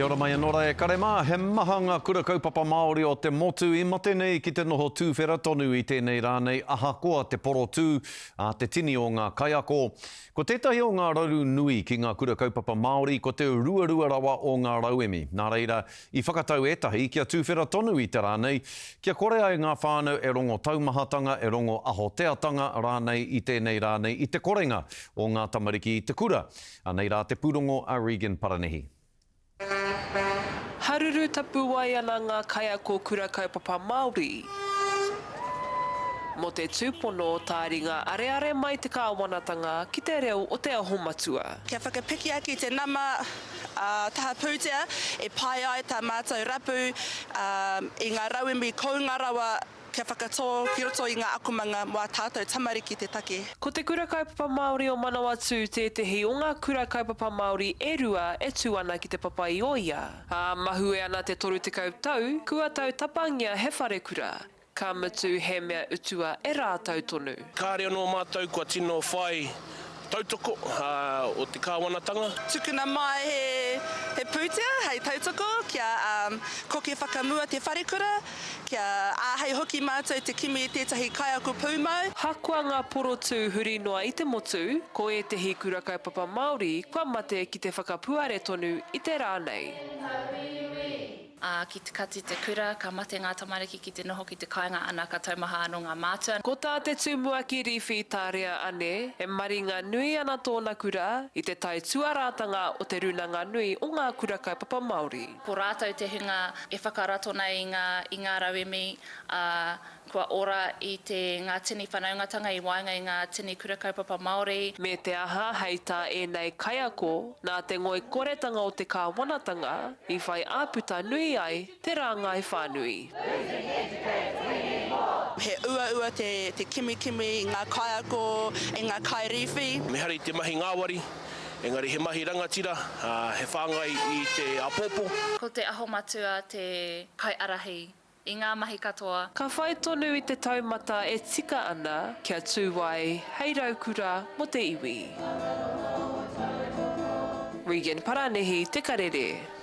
Kia ora mai anō rā e kare mā, he maha ngā kura kaupapa Māori o te motu i mate nei ki te noho tūwhera tonu i tēnei rā nei ahakoa te porotū a te tini o ngā kaiako. Ko tētahi o ngā raru nui ki ngā kura kaupapa Māori ko te ruarua rawa o ngā rauemi. Nā reira, i whakatau ētahi kia tūwhera tonu i te rā nei, kia kore ai ngā whānau e rongo taumahatanga, e rongo ahoteatanga rānei i tēnei rā nei i te korenga o ngā tamariki i te kura. Anei rā te pūrongo a Regan Paranihi. Haruru tapuwae ana ngā kaiako kura kaupapa Māori mō te tūpono tāringa areare mai te kāwanatanga ki te reo o Te Aho Matua. Kia whakapiki ake te nama taha pūtea e pai ai tā mātou rapu i ngā rauemi kounga rawa Kia whakatō ki roto i ngā akomanga mō ā tātou tamariki te take. Ko Te Kura Kaupapa Māori o Manawatū tētehi o ngā kura kaupapa Māori e rua e tū ana ki Te Papaioia. Ā, mahue ana te 30 tau, kua tautapangia he wharekura, ka mutu he mea utua e rātou tonu. Kāre anō mātou kua tino whai tautoko o te kāwanatanga. Tukuna mai he pūtea hei tautoko kia koke whakamua te wharekura, Kia āhei hoki mātou te kimi i tētahi kaiako pūmau. Hakoa ngā porotū huri noa i te motu, ko ētehi kura kaupapa Māori kua mate ki te whakapuare tonu i te rā nei. Ā, ki te kati te kura, ka mate ngā tamariki ki te noho ki te kāinga ana ka taumaha anō ngā mātua. Ko tā te tumuaki Rīwhi Tārea Ane, e maringa nui ana tōna kura i te tai tuarātanga o Te Rūnanga Nui o Ngā Kura Kaupapa Māori. Ko rātou te hunga e whakarato nei i ngā, i ngā rauemi, ā, kua ora i te, ngā tini whanaungatanga i waenga i ngā tini kura kaupapa Māori. Me te aha, hei tā ēnei kaiako, nā te ngoikoretanga o te kāwanatanga i whai āputa nui ai te rāngai whānui. He uaua te, te kimikimi i ngā kaiako, i ngā kairīwhi. Ehara i te mahi ngāwari, Engari he mahi rangatira, he whāngai i te apōpō. Ko Te Aho Matua te kaiārahi i ngā mahi katoa. Ka whai tonu i te taumata e tika ana kia tū ai hei raukura mō te iwi. Regan Paranihi, Te Karere.